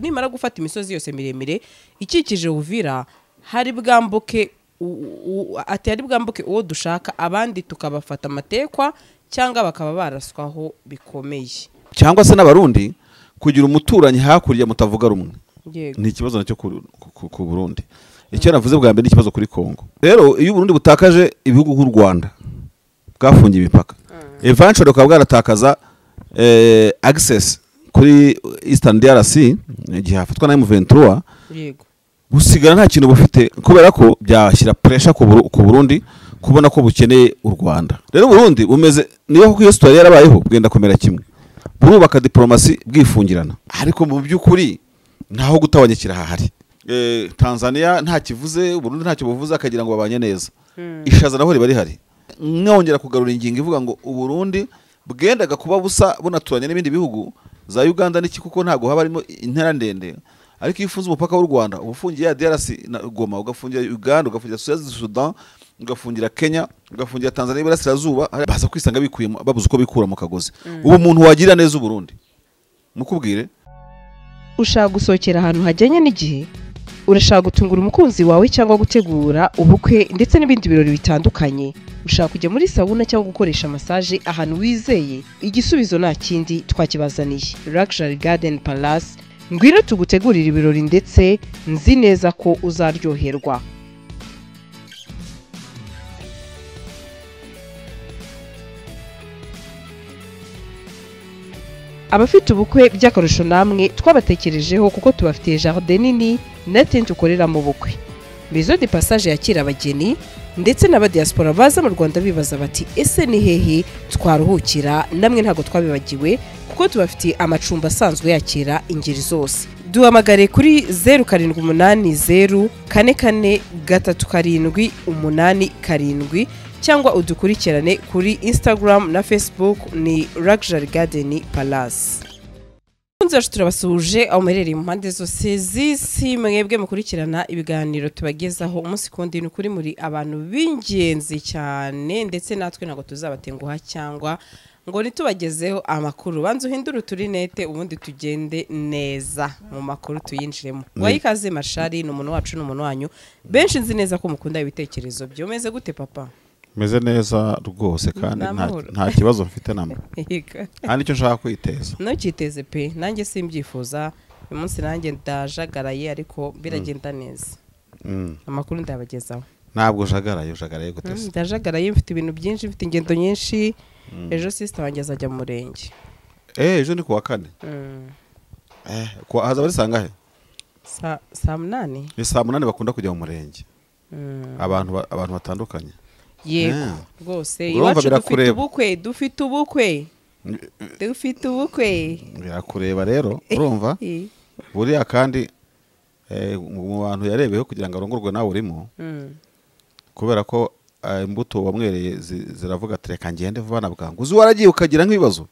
Nimara gufata imisozi yose miremire ikikije Uvira, hari bwambuke ati hari bwambuke uwo dushaka, abandi tukabafata amatekwa cyangwa bakaba baraswaho bikomeye. Cyangwa se n'abarundi kugira umuturanyi hakurya mutavuga rumwe ni ikibazo nacyo ku Burundi. Icyo navuze bwa mbere ni ikibazo kuri Kongo. Rero iyo Burundi butakaje ibihugu nk'u Rwanda bwafungiye imipaka, eventually bukaba bwaratakaza access kuri Eastern DRC igihe hafatwa na M23, yego gusigara nta kintu bufite kubera ko byashyira pressure ku Burundi kubona ko bukeneye u Rwanda. Rero Burundi bumeze niyo kuko iyo story yarabayeho bwenda komera kimwe, burubaka diplomasi bwifungirana, ariko mu by'ukuri ntaho gutabanyikira hahari. Tanzania nta kivuze, Burundi ntacyo buvuze, akagira ngo babanye neza. Ishaza naho riba rihari. Mwongera kugarura ingingo ivuga ngo Uburundi bwendaga kuba busa bunaturanye n'ibindi bihugu za Uganda n'iki, kuko ntago haba harimo intera ndende. Ariko iyo ufunze umupaka w'u Rwanda ufungiye ya DRC na Goma, ugafungira Uganda, ugafungira Sudan, ugafungira Kenya, ugafungira Tanzania y'Iburasirazuba, baza kwisanga bikuye babuze uko bikura mu kagozi. Ubu umuntu wagira neza Uburundi mukubwire. Ushaka gusohokera ahantu hajyanye n'igihe, urashaka gutungura umukunzi wawe cyangwa gutegura ubukwe ndetse n'ibindi birori bitandukanye, ushaka kujya muri sauna cyangwa gukoresha massage ahantu wizeye, igisubizo nta kindi twakibazaniye. Luxury Garden Palace, ngwino tugutegurira ibirori ndetse nzi neza ko uzaryoherwa. Abafite ubukwe by'akarusho namwe twabatekerejeho kuko tubafitiye jardin nini na tente ukorera mu bukwe. Maison de passage yakira abageni ndetse n'abadiaspora baza mu Rwanda bibaza bati ese ni hehe twaruhukira? Namwe ntago twabibagiwe kuko tubafitiye amacumbi asanzwe yakira ingeri zose. Duhamagare kuri 0780 44 37 87 cyangwa udukurikirane kuri Instagram na Facebook ni Luxury Garden Palace. Nzaje turabasuje aho muherereye mu mpande zose z'isi, mwebwe mukurikirana ibiganiro tubagezaho umunsi kundi. Ni kuri muri abantu b'ingenzi cyane, ndetse natwe ntago tuzabatenguha cyangwa ngo nitubagezeho amakuru. Banza uhindure uturinete ubundi tugende neza mu makuru tuyinjiremo. Wayikaze Mashari ni umuntu wacu n'umuntu wanyu, benshi nzi neza ko mukunda ibitekerezo byo. Umeze gute papa? Meze neza rwose kandi nta kibazo mfite namba. Nta nicyo nshaka kwiteza. Ntukiteze pe, nanjye simbyifuza. Uyu munsi nanjye ndajagaraye ariko biragenda neza. Amakuru ndabagezaho. Ntabwo ujagaraye, ujagaraye gute se? Ndajagaraye, mfite ibintu byinshi, mfite ingendo nyinshi. Ejo sister wanjye azajya mu murenge. Ejo ni kuwa kane. Kwa hazaba ari sangahe? Saa 8. Ni saa 8 bakunda kujya mu murenge. Abantu batandukanye. Yego rwose iwacu dufite ubukwe, dufite ubukwe, dufite ubukwe. Birakureba rero, urumva buriya kandi mu bantu yarebeho kugira ngo arongorwe nawe urimo, kubera ko imbuto wamwereye ziravuga ati reka ngende vuba na bwangu. Uzi waragiye ukagira nk'ibibazo,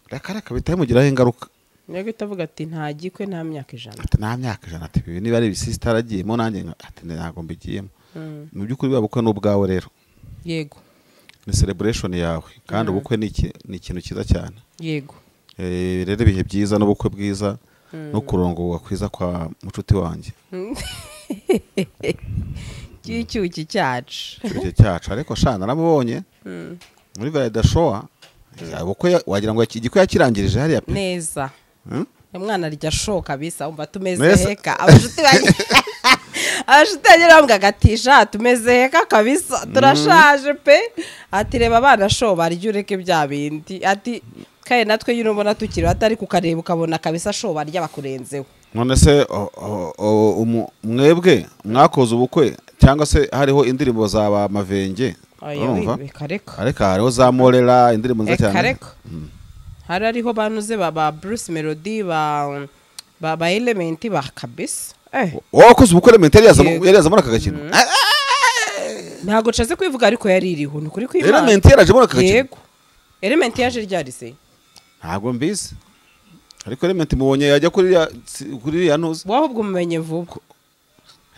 reka reka bitamugiraho ingaruka. Niyo itavuga ati nta gikwe nta myaka 100. Ati nta myaka 100, ati ibi niba ari ibisista aragiyemo nanjye ati ntago mbigiyemo. Mu by'ukuri babukwe n'ubwawe rero. Yego. Ni celebration yawe kandi ubukwe ni ikintu cyiza cyane. Yego. Rero ibihe byiza n'ubukwe bwiza no kurongorwa kwiza kwa mucuti wanjye. Cy'icyuki cyacu. Cy'icyuki cyacu ariko shana naramubonye. Muri Valida Showa ubukwe wagira ngo igikwe yakirangirije hariya pe. Neza. Umwana arya show kabisa, umva tumeze heka. Abashuti banjye abashuti banjye bambwaga ati sha tumeze heka kabisa, turashaje pe. Ati reba abana show barya ureke bya bindi. Ati kaye natwe nyine ubona tukiri atari kukareba ukabona kabisa show barya bakurenzeho. None se mwebwe mwakoze ubukwe cyangwa se hariho indirimbo za ba Mavenge? Urumva? Areka hariho za Morera, indirimbo nziza cyane. Reka. Hari ariho banuze ba Bruce Melody ba Element ba kabisa. Wakoze ubukwe Element yari yazamura akagakino. Ntago nshaze kwivuga ariko yari iriho ni kuri kwimana. Element yaraje muri akagakino. Yego. Element yaje ryari se? Ntago mbizi. Ariko Element mubonye yajya kuri ya ntuzi. Wahubwo umumenye vuba.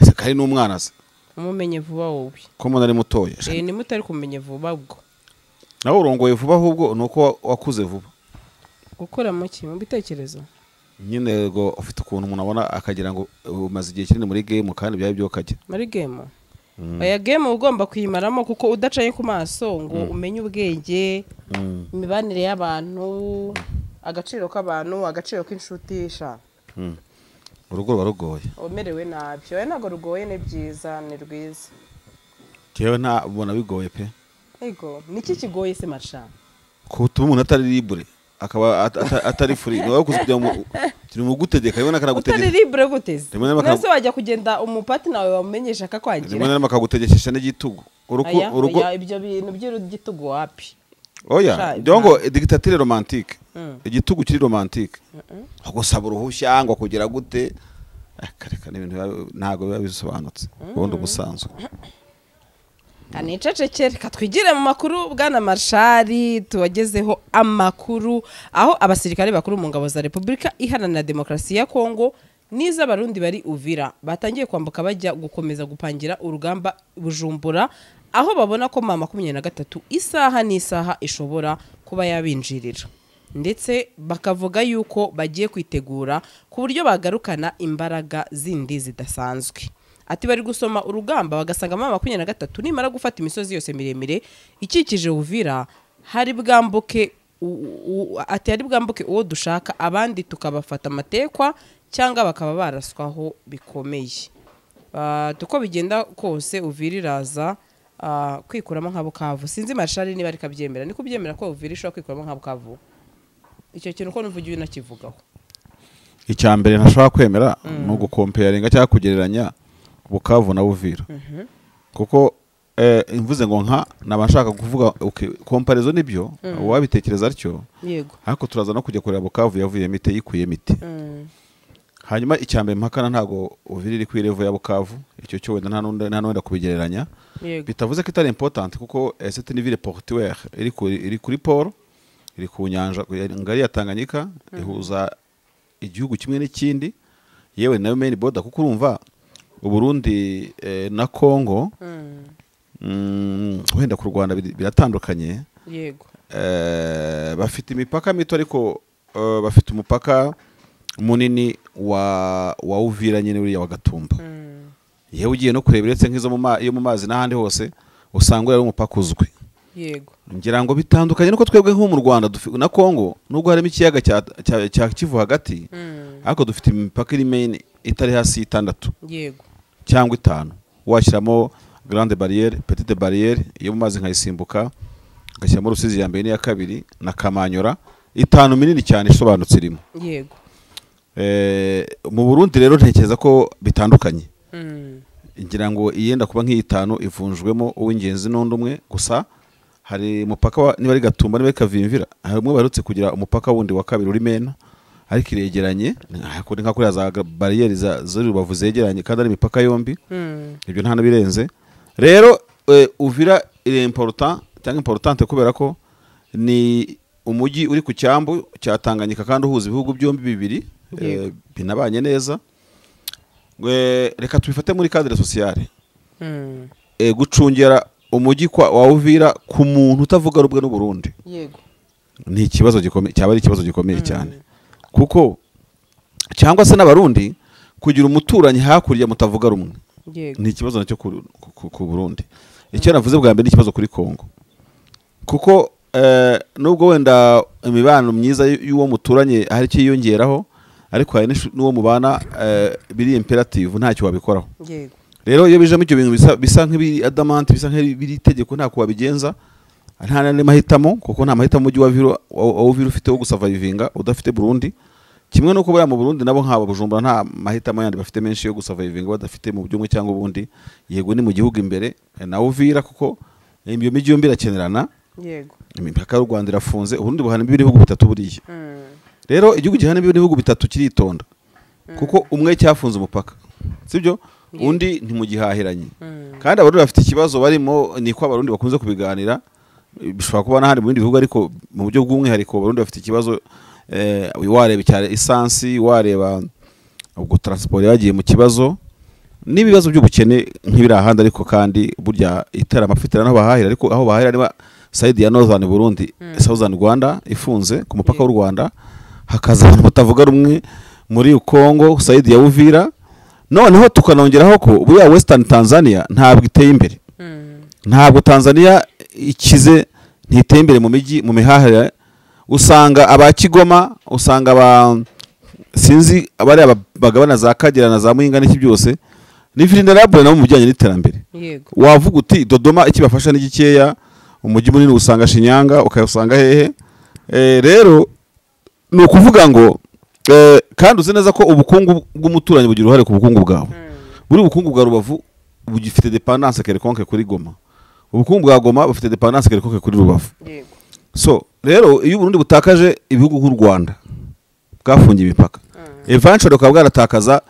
Ese kari n'umwana se? Umumenye vuba wowe. Ko mwana ari mutoya. Ni muto ariko umumenye vuba ubwo. Nawe urongoye vuba ahubwo nuko wakuze vuba. Gukora muki mu bitekerezo? Nyine ngo ufite ukuntu umuntu abona akagira ngo umaze igihe kinini muri game kandi byari byo kajya. Muri game. Oya, game ugomba kuyimaramo kuko udacaye ku maso ngo umenye ubwenge, imibanire y'abantu, agaciro k'abantu, agaciro k'inshuti sha. Urugo ruba rugoye. Umerewe nabi. Oya, ntabwo rugoye, ni byiza, ni rwiza. Jewe nta ubona bigoye pe. Ego, niki kigoye se marsha? Kutuma umuntu atari libre akaba atari free no kujya mu turi mu gutegeka ibona karagutegeka. Utari libre guteze. Nase wajya kugenda umupati nawe wamumenyesha akakwangira. Rimwe na rimwe akagutegekesha n'igitugu. Urugo ibyo bintu by'igitugu wapi? Oya, ndongo dictature romantique. Igitugu kiri romantique. Agusaba uruhushya ngo kugira gute? Akareka n'ibintu ntago biba bisobanutse. Ubundi ubusanzwe. Kanicecekere katwigire mu makuru bwana Marshali, tuwagezeho amakuru aho abasirikare bakuru mu ngabo za Republika Iharanira Demokarasi ya Kongo niza Barundi bari Uvira batangiye kwambuka bajya gukomeza gupangira urugamba Bujumbura, aho babona ko mama 23 isaha n'isaha ishobora kuba yabinjirira, ndetse bakavuga yuko bagiye kwitegura ku buryo bagarukana imbaraga zindi zidasanzwe. Ati bari gusoma urugamba bagasanga mama 23 nimara gufata imisozi yose miremire ikikije Uvira hari bwambuke ati hari bwambuke uwo dushaka, abandi tukabafata amatekwa cyangwa bakaba baraswaho bikomeye. Tuko bigenda kose Uvira iraza kwikuramo nka Bukavu. Sinzi Marshal niba ari kabyemera, niko byemera ko Uvira ishobora kwikuramo nka Bukavu. Icyo kintu ko nuvugiye unakivugaho. Icya mbere ntashobora kwemera no gukomparinga cyangwa kugereranya Bukavu na Uvira. Kuko imvuze ngo nka nabashaka kuvuga okay, comparaison nibyo wabitekereza atyo. Yego. Ariko turaza no kujya kureba Bukavu yavuye mite yikuye mite. Hanyuma icya mbere mpakana ntago Uvira iri ku level ya Bukavu, icyo cyo wenda nta nunda kubigereranya. Bitavuze ko itari important kuko c'est une ville portuaire iri kuri port, iri ku nyanja ngari ya Tanganyika, ihuza igihugu kimwe n'ikindi, yewe nayo main border kuko urumva Uburundi na Kongo wenda ku Rwanda biratandukanye. Yego. Bafite imipaka mito ariko bafite umupaka munini wa Uvira nyine uriya wa Gatumba. Yewe ugiye no kureba uretse nk'izo mu mazi n'ahandi hose usanga ari umupaka uzwi. Yego. Ngira ngo bitandukanye nuko twebwe nko mu Rwanda na Kongo nubwo harimo ikiyaga cya Kivu hagati, ariko dufite imipaka iri main itari hasi 6. Yego. Cyangwa 5. Washyiramo grande barrière, petite barrière iyo mu mazi nkayisimbuka, ngashyiramo Rusizi ya mbere n'iya kabiri na Kamanyora, 5 minini cyane isobanutse irimo. Yego. Mu Burundi rero ntekereza ko bitandukanye. Ngira ngo iyenda kuba nk'itanu ivunjwemo uw'ingenzi n'undi umwe gusa. Hari umupaka niba ari Gatumba niba Kavimvira, hari umwe barutse kugira umupaka wundi wa kabiri uri mena ariko iregeranye, hakuri nka kuriya za barrière za Rubavu zegeranye kandi ari imipaka yombi. Ibyo nta nabirenze. Rero Uvira iri important cyangwa importante kubera ko ni umujyi uri ku cyambu cya Tanganyika kandi uhuza ibihugu byombi bibiri binabanye neza. Reka tubifate muri cadre sociale. Gucungera umujyi wa Uvira ku muntu utavuga rubwe n'u Burundi. Yego. Ni ikibazo gikomeye, cyaba ari ikibazo gikomeye cyane. Kuko cyangwa se n'abarundi kugira umuturanyi hakurya mutavuga rumwe. Yego. Ni ikibazo nacyo ku Burundi. Icyo navuze bwa mbere ni ikibazo kuri Kongo. Kuko nubwo wenda imibano myiza y'uwo muturanye hari cyiyongeraho, ariko hari n'uwo mubana biri imperative ntacyo wabikoraho. Yego. Rero iyo bijemo ibyo bintu bisa nk'ibiri adamant, bisa nk'ibiri itegeko nta kuwabigenza, nta nandi mahitamo kuko nta mahitamo umujyi wa Uvira ufite wo gusurvivinga udafite Burundi. Kimwe nuko bari mu Burundi nabo nk'aba Bujumbura nta mahitamo yandi bafite menshi yo gusurvivinga badafite mu byumwe cyangwa ubundi. Yego ni mu gihugu imbere na Uvira kuko iyo mijyi yombi irakenerana. Yego. Imipaka y'u Rwanda irafunze, Uburundi buhana ibihugu bitatu buriya. Rero igihugu gihana ibihugu bitatu kiritonda kuko umwe cyafunze umupaka, sibyo? Undi ntimugihahiranye. Kandi abarundi bafite ikibazo barimo, niko abarundi bakunze kubiganira, bishobora kuba n'ahandi mu bindi bihugu ariko mu buryo bw'umwihariko abarundi bafite ikibazo. Wareba cyane isansi, wareba ubwo transport yagiye mu kibazo n'ibibazo by'ubukene nk'ibiri ahandi, ariko kandi burya iteramafuta naho bahahira, ariko aho bahahira niba side ya Northern Burundi, Southern Rwanda ifunze ku mupaka w'u Rwanda, hakaza abantu batavuga rumwe muri Kongo Saidi ya Uvira. Noneho tukanongeraho ko buriya Western Tanzania ntabwo iteye imbere. Ntabwo Tanzania ikize, ntiteye imbere mu mijyi, mu mihahire. Usanga aba Kigoma, usanga aba sinzi abari bagabana za Kagera na za Muyinga n'iki byose ni vulnerable nabo mu bijyanye n'iterambere. Wavuga uti Dodoma ikibafasha ni gikeya, umujyi munini usanga Shinyanga, ukayusanga hehe. Rero ni ukuvuga ngo kandi uzi neza ko ubukungu bw'umuturanyi bugira uruhare ku bukungu bwawe. Buri bukungu bwa Rubavu bugifite dependance quelconque kuri Goma, ubukungu bwa Goma bufite dependance quelconque kuri Rubavu. So rero iyo Burundi butakaje ibihugu nk'u Rwanda bwafungiye imipaka, eventually bukaba bwaratakaza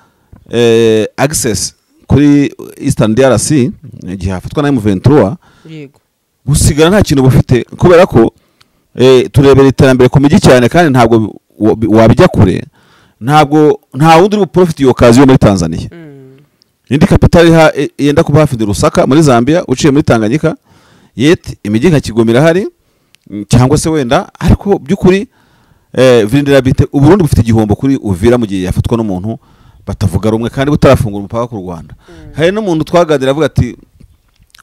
access kuri Eastern DRC igihe hafatwa na M23, gusigara nta kintu bufite, kubera ko turebera iterambere ku mijyi cyane kandi ntabwo wabijya kure, ntabwo nta wundi uri buprofit iyo occasion muri Tanzania. Indi capital yenda kuba hafi de Lusaka muri Zambia uciye muri Tanganyika, yet imijyi nka Kigoma irahari cyangwa se wenda, ariko by'ukuri vulnerability Uburundi bufite igihombo kuri Uvira mu gihe yafatwa n'umuntu batavuga rumwe kandi butarafungura umupaka ku Rwanda. Hari n'umuntu twaganira avuga ati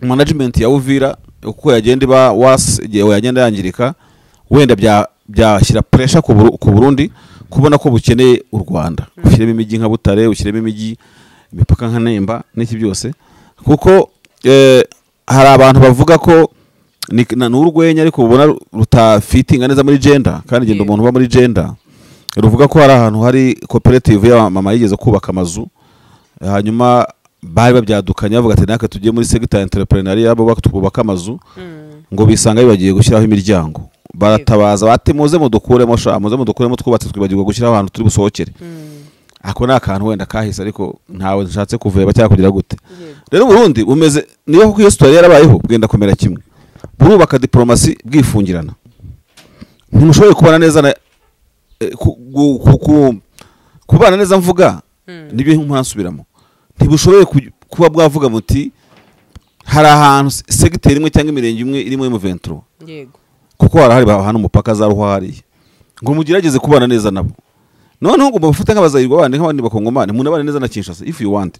management ya Uvira uko yagenda iba was igihe yagenda yangirika, wenda byashyira pressure ku Burundi kubona ko bukeneye u Rwanda. Ushyiremo imijyi nka Butare, ushyiremo imijyi imipaka nka Nemba n'iki byose, kuko hari abantu bavuga ko ni urwenya ariko ubona rutafitinga neza muri gender, kandi genda umuntu uba muri gender ruvuga ko hari ahantu hari cooperative ya mama yigeze kubaka amazu, hanyuma bari babyadukanye bavuga ati natwe tugiye muri sector entrepreneurial bo bakubaka amazu, ngo bisanga bibagiye gushyiraho imiryango, baratabaza bati muze mudukuremo sha, muze mudukuremo twubatse twibagirwa gushyiraho ahantu turi busohokere. Ako ni akantu wenda kahise ariko ntawe nshatse kuveba cyangwa kugira gute. Rero Burundi bumeze niyo kuko iyo story yarabayeho bwenda komera kimwe, burubaka diplomasi bwifungirana, ntimushoboye kubana neza na kubana neza mvuga nibyo nkansubiramo, ntibushoboye kuba bwavuga muti hari ahantu segiteri imwe cyangwa imirenge imwe irimo M23, kuko harahari bahana umupaka za Ruhari, ngo mugerageze kubana neza nabo. Noneho ngo bafate nk'abazayirwa bandi nk'abandi bakongomani, munabane neza na Kinshasa if you want.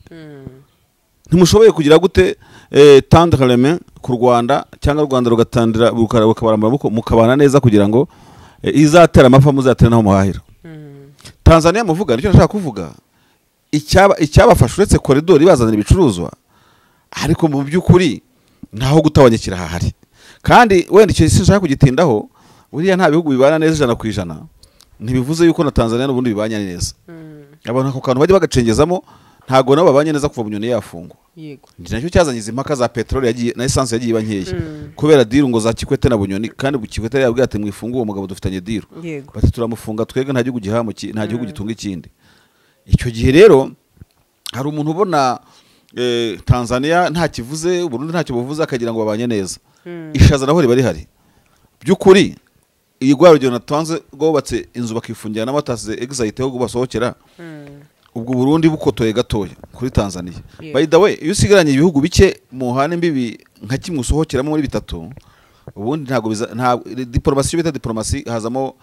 Ntimushoboye kugira gute tendre les mains ku Rwanda cyangwa Rwanda rugatandira rukabaramba mukabana neza kugira ngo izatera amapfa muzatera naho muhahira. Tanzania muvuga nicyo nashaka kuvuga, icyabafasha uretse corridor ibazanira ibicuruzwa, ariko mu by'ukuri ntaho gutabanyikira hahari. Kandi wenda icyo sinshaka kugitindaho, buriya nta bihugu bibana neza 100%, ntibivuze yuko na Tanzania n'ubundi bibanye neza. Abantu ako kantu bajya bagacengezamo, ntago nabo babanye neza kuva Bunyoni yafungwa. Yego. Nacyo cyazanye izi mpaka za petroli yagiye na essence yagiye iba nkeya kubera deal ngo za Kikwete na Bunyoni, kandi Kikwete yabwiye ati mwifungue uwo mugabo dufitanye deal. Bati turamufunga twege nta gihugu gihamuki, nta gihugu gitunga ikindi. Icyo gihe rero hari umuntu ubona Tanzania nta kivuze, Burundi ntacyo buvuze, akagira ngo babanye neza. Ishaza naho riba rihari. By'ukuri iyi rwa rugero natanze rwubatse inzu bakifungira n'abatasize exit ho basohokera, ubwo Burundi bukotoye gatoya kuri Tanzania. By the way, iyo usigaranye ibihugu bike muhana imbibi nka kimwe usohokeramo muri bitatu, ubundi ntago nta diplomasi bita diplomasi hazamo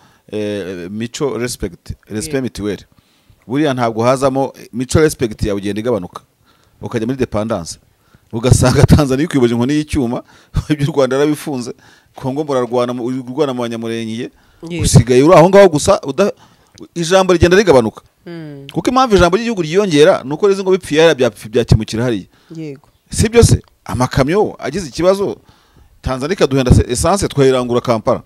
mico respect, respect mutuelle. Buriya ntabwo hazamo mico respect yawe ugenda igabanuka ukajya muri dependance, ugasanga Tanzania ikwiboje inkoni y'icyuma, ibyo Rwanda yarabifunze, Kongo murarwana urwana mu Banyamurenge, usigaye uri aho ngaho gusa, ijambo rigenda rigabanuka. Kuko impamvu ijambo ry'igihugu ryiyongera nuko rizi ngo bipfiye byakemukira hariya. Yego. Si byo se amakamyo agize ikibazo Tanzania ikaduhenda essence twayirangura Kampala.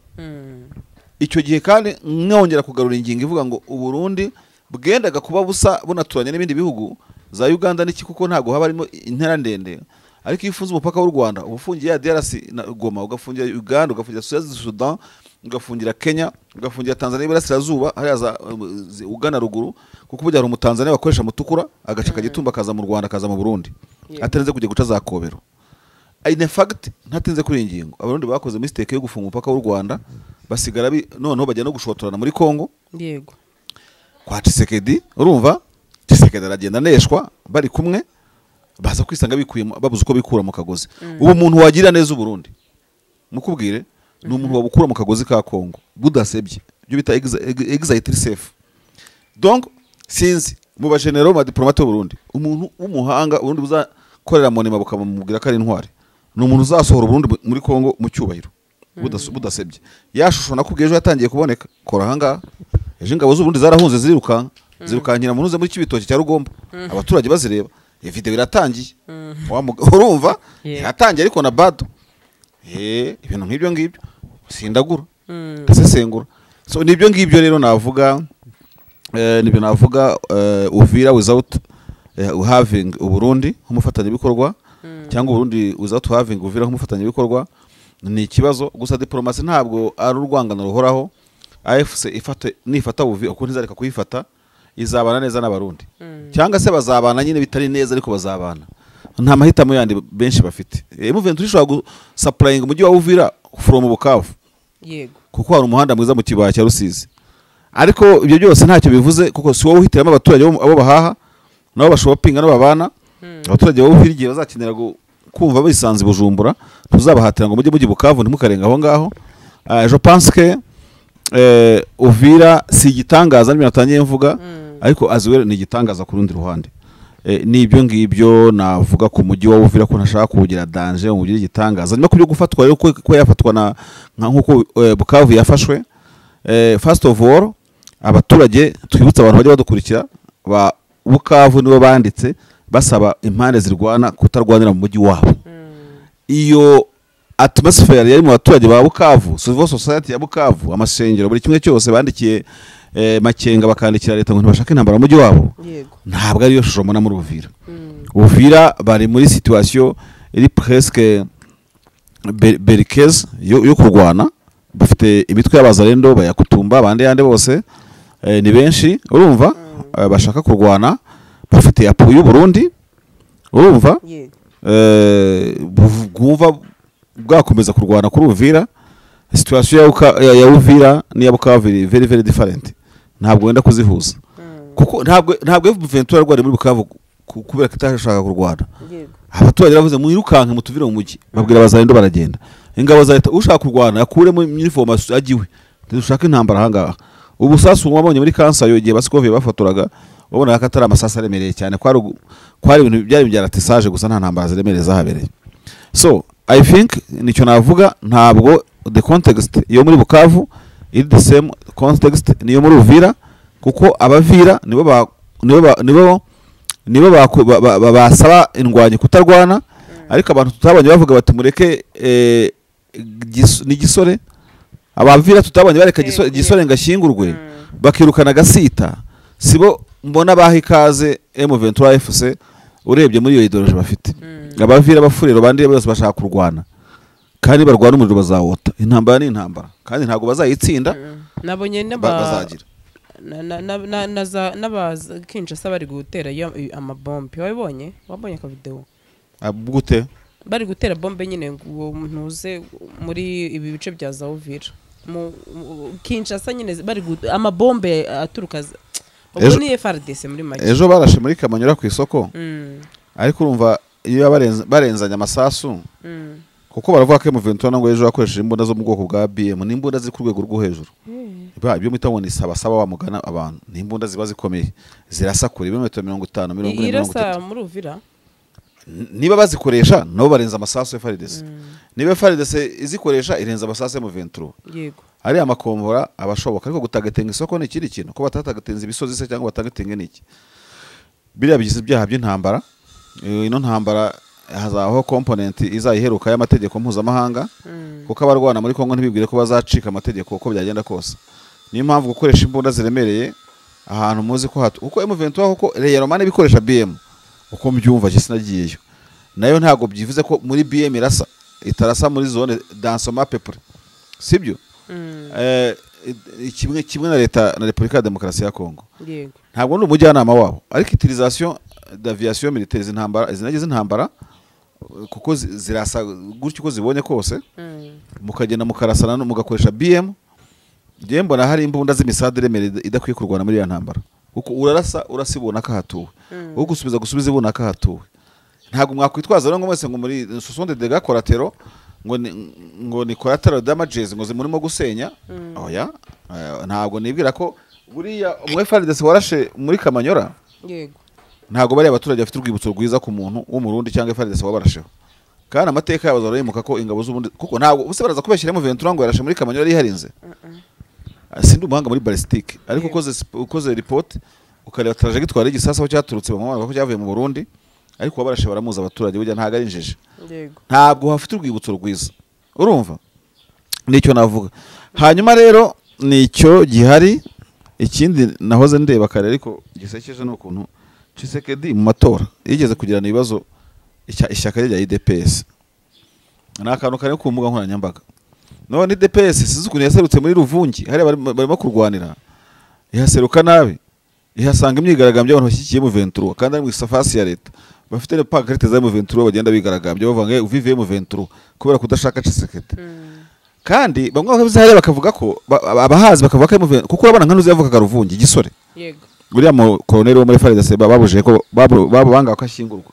Icyo gihe kandi mwongera kugarura ingingo ivuga ngo Uburundi bwendaga kuba busa bunaturanye n'ibindi bihugu za Uganda n'iki, kuko ntago haba harimo intera ndende, ariko iyo ufunze umupaka w'u Rwanda ubufungiye ya DRC na Goma, ugafungira Uganda, ugafungira Sudan, ugafungira Kenya, ugafungira Tanzania iburasirazuba hariya za Uganda ruguru, kuko burya hari umutanzania bakoresha mutukura agaca kagitumba kaza mu Rwanda kaza mu Burundi, atarinze kujya guca za Kobero. In fact ntatinze kuri ingingo, Abarundi bakoze mistake yo gufunga umupaka w'u Rwanda basigara noneho bajya no gushotorana muri Kongo. Yego. Kwa Tshisekedi, urumva Tshisekedi aragenda neshwa bari kumwe, baza kwisanga bikuye babuze uko bikura mu kagozi. Ubu umuntu wagira neza Uburundi mukubwire ni umuntu wabukura mu kagozi ka Kongo budasebye. Ibyo bita exit safe. Donc sinzi mu bagenero mu diplomate b'u Burundi, umuntu w'umuhanga Burundi buzakorera monima bukamubwira ko ari intwari, ni umuntu uzasohora Burundi muri Kongo mu cyubahiro budasebye. Ya shusho nakubwiye ejo yatangiye kuboneka, kora ahangaha. Ejo ingabo z'u Burundi zarahunze zirukanka, zirukankira mu ntuze muri Kibitoki cya Rugombo, abaturage bazireba. Iyi video iratangiye, urumva iratangiye ariko na bado ibintu nk'ibyo ngibyo sindagura ndasesengura. So nibyo ngibyo rero navuga, nibyo navuga Uvira without having Uburundi nk'umufatanyabikorwa, cyangwa Uburundi without having Uvira nk'umufatanyabikorwa ni ikibazo. Gusa diplomasi ntabwo ari urwangano ruhoraho. AFC ifata nifata Uvira uko ntizareka kuyifata, izabana neza n'abarundi, cyangwa se bazabana nyine bitari neza ariko bazabana. Nta mahitamo yandi benshi bafite. M23 ishobora gusupplying umujyi wa Uvira from Bukavu, yego, kuko hari umuhanda mwiza mu kibaya cya Rusizi. Ariko ibyo byose ntacyo bivuze, kuko si wowe uhitiramo abaturage abo bahaha nabo bashopinga nabo babana. Abaturage bo Uvira igihe bazakenera kumva bisanze Bujumbura, tuzabahatira ngo mujye mujye Bukavu ntimukarenga aho ngaho. Je pense que Uvira si igitangaza n'ibintu natangiye mvuga, ariko as well ni igitangaza ku rundi ruhande. Nibyo ngibyo navuga ku mujyi wa Uvira, ko ntashaka kuwugira danger ngo ugire igitangaza. Nyuma kubyo gufatwa rero, ko yafatwa na nkuko Bukavu yafashwe, first of all abaturage, twibutse abantu bajya badukurikira ba Bukavu nibo banditse basaba impande zirwana kutarwanira mu mujyi wabo. Iyo atmosphere yari mu baturage ba Bukavu, civil society ya Bukavu, amasengero, buri kimwe cyose bandikiye Makenga, bakandikira leta ngo ntibashaka intambara mu mujyi wabo. Ntabwo ariyo shusho mbona muri Uvira. Uvira bari muri situation iri presque belliqueuse yo kurwana. Bafite imitwe y'abazarendo bayakutumba abandi yandi bose, ni benshi urumva, bashaka kurwana. Bafite apu y'u Burundi urumva, bwumva bwakomeza kurwana kuri Uvira. Situation ya Uvira n'iya Bukavu iri very very different, ntabwo wenda kuzihuza, kuko ntabwo M23 yarwariye muri Bukavu kubera ko itashaka kurwana. Abaturage baravuze mwirukanke mutuvire mu mujyi, babwira abazarendo baragenda. Ingabo za leta ushaka kurwana akuremo uniform agiwe, ntidushaka intambara ahangaha. Ubusasu wabonye muri Kansayo igihe Basikoviye bafotoraga, wabonaga ko atari amasasu aremereye cyane, kwari ibintu byari bya ratissage gusa, nta ntambara ziremereye zahabereye. So I think nicyo navuga, ntabwo the context yo muri Bukavu iri the same context niyo muri Uvira, kuko abavira nibo basaba indwanyi kutarwana. Ariko abantu tutabonye bavuga bati mureke ni Gisore, abavira tutabonye bareka Gisore ngashyingurwe, bakirukana Gasita, sibo mbona baha ikaze M23 FC urebye muri iyo ideology bafite. Abavira abafurero bandi bose bashaka kurwana, kandi barwana umuriro bazawota. Intambara ni intambara, kandi ntabwo bazayitsinda. Nabonye bazagira n'aba Kinshasa bari gutera amabombe. Wabonye ka video gute bari gutera bombe nyine ngo ntuze muri ibi bice bya za Uvira mu Kinshasa nyine bari amabombe aturuka ubwo ni FARDC muri make. Ejo barashe muri Kamanyura ku isoko, ariko urumva iyo barenzanya amasasu, kuko baravuga ko M23 ngo ejo yakoresheje imbunda zo mu bwoko bwa BM, n'imbunda ziri ku rwego rwo hejuru. Ibyo mwita ngo ni saba wa mugana abantu, ni imbunda ziba zikomeye, zirasa kure ibirometero 50, 40, 30. Irasa muri Uvira niba bazikoresha nabo barenza amasasu ya FARDC. Niba FARDC izikoresha irenza amasasu ya M23. Yego, ari amakombora abashoboka, ariko gutagatenga isoko ni ikindi kintu, ko batatagatenza ibisozi se cyangwa batagatenga niki. Biriya bigize ibyaha by'intambara. Ino ntambara hazaho component izayiheruka y'amategeko mpuzamahanga, kuko abarwana muri Kongo ntibibwire ko bazacika amategeko uko byagenda kose. Niyo mpamvu gukoresha imbunda ziremereye ahantu muzi ko hatu, kuko M23 kuko Romane bikoresha BM uko mbyumva je sinagiyeyo, nayo ntago byivuze ko muri BM irasa itarasa muri zone dansoma pepre, sibyo? Kimwe na leta na Republika ya Demokarasi ya Kongo. Yego, ntabwo ndi umujyanama wabo, ariko utilisation d'aviation militaire z'intambara zinagize intambara kuko zirasa gutyo uko zibonye kose, mukagenda mukarasana mugakoresha BM. Ngiye mbona hari imbunda z'imisade remereye idakwiye kurwana muri ya ntambara, kuko urarasa urasibona kahatuwe, ugusubiza gusubiza ibona kahatuwe. Ntabwo mwakwitwaza rero ngo mwese ngo muri ce sont des dégâts collatéraux, ngo ni collateral damages ngo zimurimo gusenya. Oya, ntabwo nibwira ko buriya umwe FARDC warashe muri Kamanyora, yego, ntabwo bari abaturage bafite urwibutso rwiza ku muntu w'umurundi cyangwa FARDC wabarasheho. Kandi amateka yabo azarayimuka ko ingabo z'ubundi, kuko ntabwo ubuse baraza kubeshyira M23 ngo yarashe muri Kamanyora yari iharinze. Sindi umuhanga muri ballistique, ariko ukoze report ukareba trajectoire y'igisasu aho cyaturutse, bamwe ko cyavuye mu Burundi, ariko wabarashe baramuza abaturage, burya ntago ari injiji. Yego, ntabwo hafite urwibutso rwiza, urumva nicyo navuga. Hanyuma rero nicyo gihari. Ikindi nahoze ndeba kare ariko gisekeje ni ukuntu Tshisekedi mu matora yigeze kugirana ibibazo ishyaka rya UDPS, ni akantu kari ku mbuga nkoranyambaga. None UDPS sizi ukuntu yaserutse muri Ruvungi, hariya barimo kurwanira, ihaseruka nabi, ihasanga imyigaragambyo y'abantu bashyigikiye M23 kandi ari mu isafasi ya leta, bafite pankarite za M23 bagenda bigaragambya bavuga ngo vive M23 kubera kudashaka Tshisekedi. Kandi bamwe bakavuze hariya bakavuga ko abahazi bakavuga ko M23, kuko urabona nka nuzi yavugaga Ruvungi Gisore, yego, uriya mu colonel wo muri FARDC babuje ko banga ko ashyingurwa,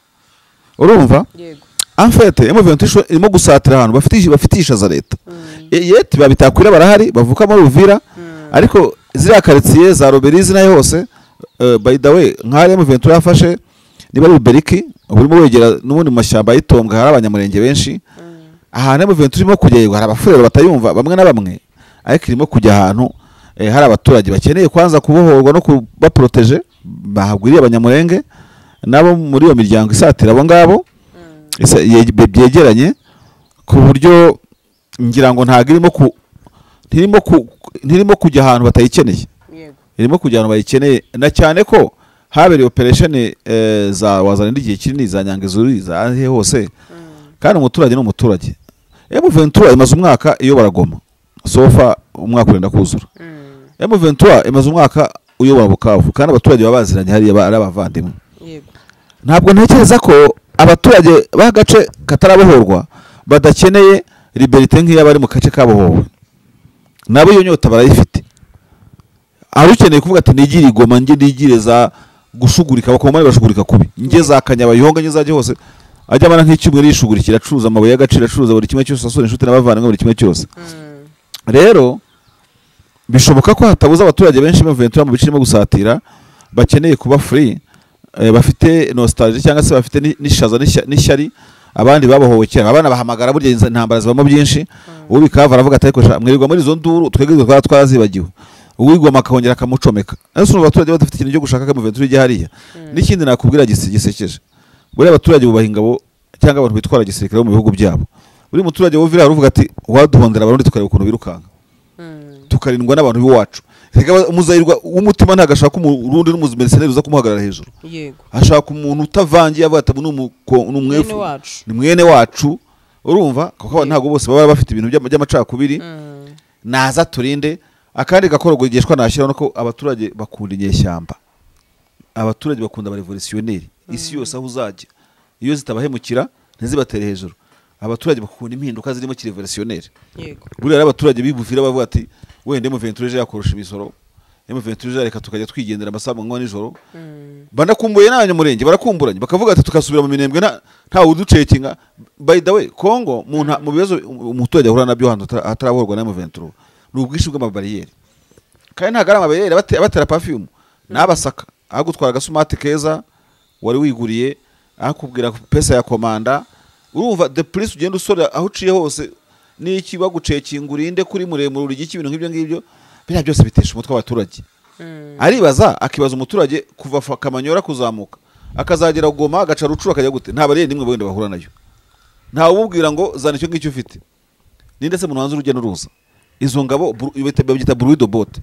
urumva. Yego, en fait M23 irimo gusatira ahantu bafitisha za leta. Yet babitakwira barahari bavuka muri Uvira, ariko ziriya quartier za Roberizi nayo hose, by the way nk'ari M23 yafashe niba ari Uberiki urimo wegera n'ubundi mu mashyamba yitombwa hari abanyamurenge benshi. Ahantu M23 irimo kujya hari abafurero batayumva bamwe na bamwe, ariko irimo kujya ahantu hari abaturage bakeneye kwanza kubohorwa no kubaproteje, bahagwiriye abanyamurenge nabo muri iyo miryango isatira abo ngabo byegeranye, ku buryo ngira ngo ntago irimo kujya ahantu batayikeneye, irimo kujya ahantu bayikeneye, na cyane ko habereye operation za wazana igihe kinini za Nyangezuri za he hose. Kandi umuturage ni umuturage. M23 imaze umwaka iyobora Goma, sofa umwaka urenda kuzura. M23 imaze umwaka uyobora Bukavu, kandi abaturage babaziranye hariya ari abavandimwe. Ntabwo ntekereza ko abaturage b'agace katarabohorwa badakeneye liberté nk'iy'abari mu gace kabohowe, nabo iyo nyota barayifite. Arukeneye kuvuga ati nigire Goma nge nigire za gushugurika, abakomani bashugurika kubi, nge za Kanyabayonga nge zajye hose, ajya amara nk'icyumweru yishugurikira, acuruza amabuye y'agaciro, acuruza buri kimwe cyose, asura inshuti n'abavandimwe buri kimwe cyose. Rero bishoboka ko hatabuza abaturage benshi M23 mu bice irimo gusatira bakeneye kuba free, bafite nostalgie cyangwa se bafite n'ishaza n'ishyari abandi babohowe kera. Abana bahamagara burya intambara zibamo byinshi, ubikava aravuga ati ariko mwirirwa muri izo nduru twebwe twara twarazibagiwe, uwigoma akongera akamucomeka. Ese abaturage badafite ikintu cyo gushaka ko M23 ijya hariya. N'ikindi nakubwira gisekeje, buriya abaturage bubaha ingabo cyangwa abantu bitwara gisirikare mu bihugu byabo. Buri muturage w'Uvira aravuga ati waduhondera abarundi tukareba ukuntu birukanka, tukarindwa n'abantu b'iwacu. Reka umuzayirwa w'umutima ntago ashaka umurundi n'umumercenaire uza kumuhagarara hejuru. Yego, ashaka umuntu utavangiye avuga ati ni ni mwene wacu, urumva, kuko ntago bose baba bafite ibintu by'amacakubiri. Naza turinde. Akandi gakorogegeshwa nashyiraho nuko abaturage bakunda inyeshyamba, abaturage bakunda abarevolutionnaire isi yose aho uzajya, iyo zitabahemukira ntizibatere hejuru. Abaturage bakunda impinduka zirimo kirevolutionnaire. Yego, buriya abaturage bibuvira bavuga ati wende M23 ejo yakorosha imisoro, M23 ejo reka tukajya twigendera amasaha manywa nijoro. Banakumbuye n'abanyamurenge barakumburanye bakavuga ati tukasubira mu minembwe nta uducekinga. By the way, Kongo mu bibazo umuturage ahura nabyo hano hataraborwa na M23 ni ubwinshi bw'amabariyeri, kandi ntago ari amabariyeri abatera perfume n'abasaka, agutwara agasumati keza wari wiguriye, akubwira pesa ya komanda, urumva the police ugenda usora aho uciye hose n'iki bagucekinga urinde kuri muremure uri igiki, ibintu nk'ibyo ngibyo biriya byose bitesha umutwe abaturage. Aribaza akibaza umuturage kuva Kamanyora kuzamuka akazagera Goma agaca Rucuru akajya gute, nta bariyeri nimwe wenda bahura nayo, nta ububwira ngo zana icyo ngicyo ufite. Ninde se muntu wanze urujya n'uruza? Izo ngabo babyita bruit de botte,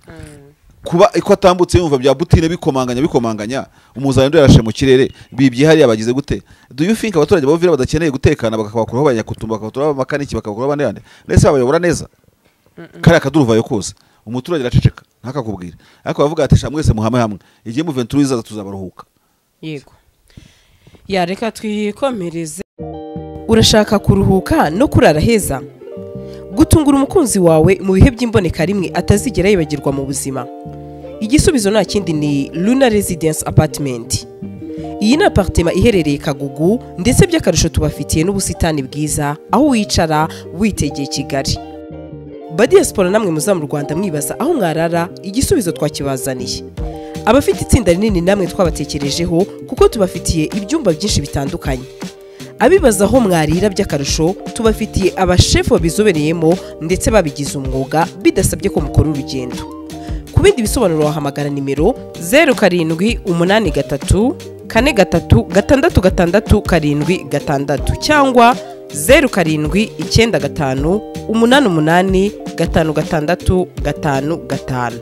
kuba iko atambutse yumva bya butine bikomanganya umuzaniro yarashe mu kirere, bibye hariya bagize gute? Do you think abaturage b'Uvira badakeneye gutekana bakabakuraho abanyakutumba, bakabakuraho abakaniki, bakabakuraho abandi ndetse babayobora neza? Kariya kaduruvayo kose umuturage araceceka ntakakubwira, ariko bavuga ati sha mwese muhame hamwe, igihe M23 izaza tuzabaruhuka. Yego, ya reka twikomereze. Urashaka kuruhuka no kurara heza, gutungura umukunzi wawe mu bihe by'imboneka rimwe atazigera yibagirwa mu buzima? Igisubizo nta kindi ni Luna Residence Apartment. Iyi ni apartema iherereye Kagugu, ndetse by'akarusho tubafitiye n'ubusitani bwiza aho wicara witegeye Kigali. Ba diaspora namwe muza mu Rwanda mwibaza aho mwarara, igisubizo twakibazaniye. Abafite itsinda rinini namwe twabatekerejeho kuko tubafitiye ibyumba byinshi bitandukanye. Abibaza aho mwarira by'akarusho, tubafitiye abashefu babizobereyemo ndetse babigize umwuga bidasabye ko mukora urugendo. Ku bindi bisobanuro wahamagara nimero 0783 43 66 76 cyangwa 0795 88 56 55.